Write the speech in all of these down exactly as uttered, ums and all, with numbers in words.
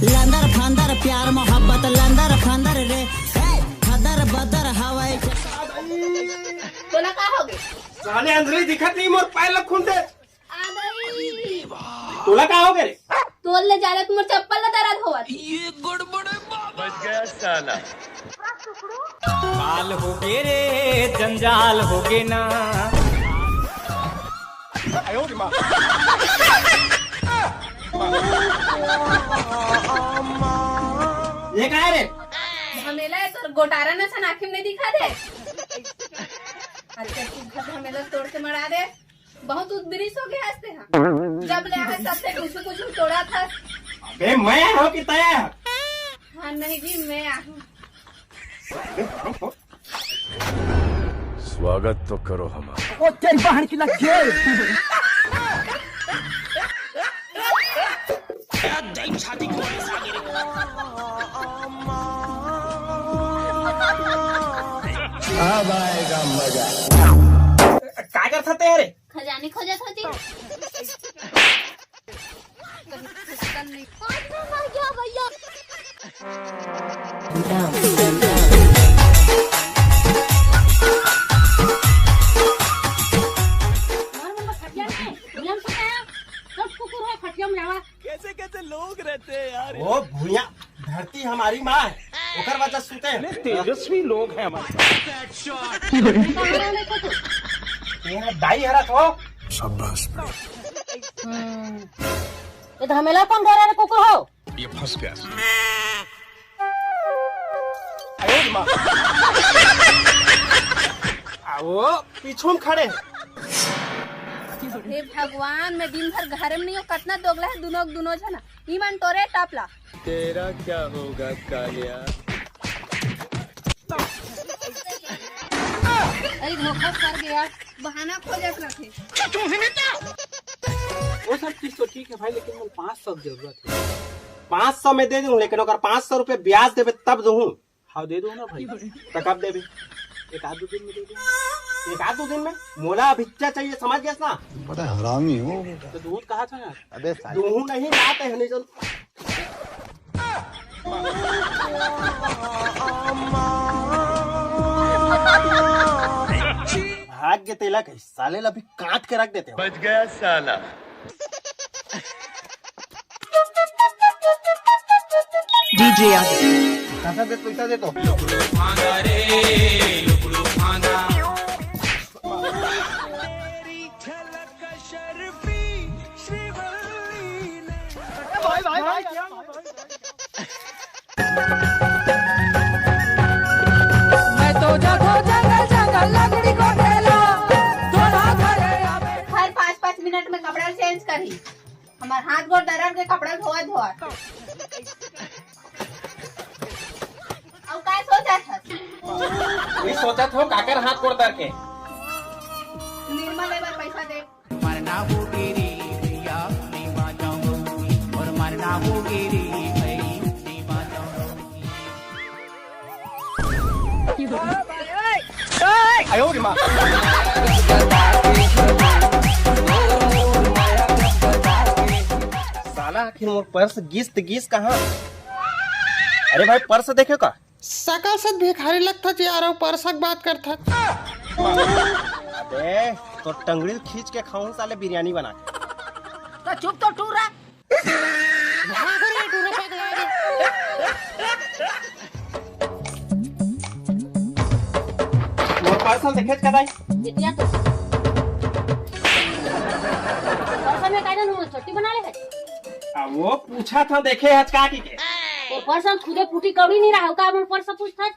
लंदर फंदर प्यार मोहब्बत लंदर फंदर रे, हे, फदर बदर हवाई। तोला का होगे? साले अंधरी दिखत नहीं, मोर पैर ल खून दे। आ गई। तोला का होगे रे? तोल ले जाले मोर चप्पल ल दर्द होवत। ये गड़बड़ है बाबा। बच गया साला। काल होगे रे, जंजाल होगे ना। ये का है रे? झमेला है तोर गोटारा न सन आँखी में नहीं दिखा दे। अच्छा, तू घर झमेला तोड़ के मरा दे। बहुत उद्रिस हो गया हंसते हैं। जब ले आए तब से कुछ कुछ तोड़ा था। अबे मैं हो कि तय? हाँ, नहीं जी, मैं आहूँ। स्वागत तो करो हमारा। ओ तेरी बहन की लग गई। अब आएगा मजा। का करत हस रे? खजानी खोजत होती। मर गया भैया। मार मुंह खटिया में, नियम से क्या? सब कुकुर है खटिया में आवा। कैसे कैसे लोग रहते हैं यार। वो भूया धरती हमारी माँ है, ओकर वजह से सूते हैं। तेजस्वी लोग हैं हमारे। ये दाई हरत हो। शाबाश। हम्म। ये तो हमेला कौन घर है रे कुकुर हो? ये फंस गया। आ, वो पीछू में खड़े हैं। हे भगवान, मैं दिन भर घर में नहीं हूँ, कतना दोगला है दुनो दुनो जना। ई मन टोरे टापला। तेरा क्या होगा कालिया? अरे धोखा कर गया, बहाना खोजत रखे। वो सब चीज तो ठीक है भाई, लेकिन मुझे पाँच सौ की जरूरत है। पाँच सौ मैं दे दूं, लेकिन अगर पाँच सौ रुपए ब्याज देवे तब दूं। हाँ, दे दो ना भाई। तो कब देबे? एक आध दो दिन में दे दो। एक आध दो दिन में? मोला अभिच्चा चाहिए, समझ गया ना? बड़ा हरामी हो बेटा। तो दूध कहा था यार? अबे साले। दूहू नहीं, लाते हैं, नहीं चल। भाग्य तेला कही, साले ला भी काट के रख देते हो। बच गया साला। डीजे आ गया। पैसा दे, पैसा दे तो। भाई, भाई, भाई। मैं तो जातो जंगल जंगल लकड़ी को ढेला, तोरा घरे आवे। हर पाँच पाँच मिनट में कपड़ा चेंज करी। हमार हाथ गोड़ दरद के कपड़ा धोआ धोआ। अब का सोचा था? ये सोचा था काकर हाथ गोड़ दर के। निरमा लेबर पैसा दे। मरना हो गिरी भैया, नहीं बाजाऊंगी। और मरना हो गिरी भाई, नहीं बाजाऊंगी। आयो रे माँ। साला आखिर मोर पर्स गिस त गिस कहाँ? अरे भाई, पर्स देखे का? सकल से भिखारी लगथस यार, अउ परसक बात करथस। अबे, तो टंगड़ी खींच के खाऊं साले बिरयानी बना के। तो चुप तो टूरा। भाग रे टूरा पगला रे। मोर पर्स देखे का दाई? बिटिया तो। पर्स में काहे ना छोटी बना ले है? आ, वो पूछा था, देखे हच का की के? वो पर्स खुदे फूटी कौड़ी नहीं रहा, का मन पर्स पूछता?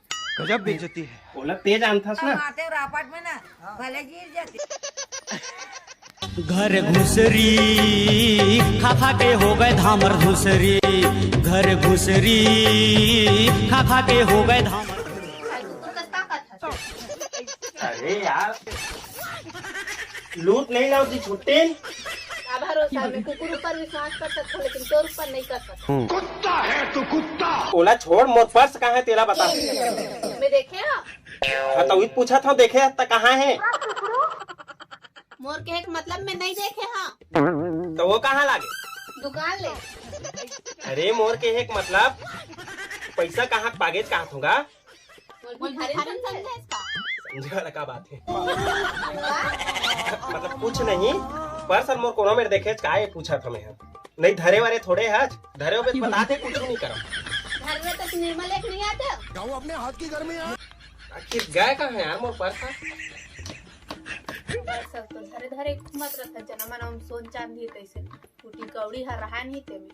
गजब बेइज्जती है। ओला ते जानथस ना? आते रापट में ना, भले गिर जाते। घर घुसरी खा खा के हो गए धामर धुसरी, घर घुसरी खा खा के हो गए धामर। अरे यार, लूट नहीं लाओ जी छुट्टी। का भरोसा, मैं कुकुर ऊपर विश्वास कर सकता हूँ, लेकिन तोर ऊपर नहीं कर सकता। कुत्ता है तू, कुत्ता। ओला छोड़, मोर पर्स कहाँ है तेला बता। मैं देखे हो? हाँ, तो वही पूछा था, देखे त कहाँ है? मोर के एक मतलब में नहीं देखे हाँ। तो वो कहाँ लागे? दुकान ले। अरे मोर के एक मतलब, पैसा कहाँ के पागेच कहाँ थोंगा? मोर भिखारी समझे हस का? समझे वाला का बात है? मतलब कुछ नहीं, पर्स मोर कोनो मेर देखेच का ये पूछत हमें हम। नहीं धरे वाले थोड़े हच, धरे होबे तो बता दे, कुछ नहीं करम। घर में तो निर्मल एक नहीं आते। क्या वो अपने हाथ की गर्मी है? आखिर गए कहाँ है यार मोर पर्स? पर्स तो धरे धरे घूमत रहता, जना मन हम सोन चांदी कैसे। फूटी कौड़ी हर रहा नहीं तेमे।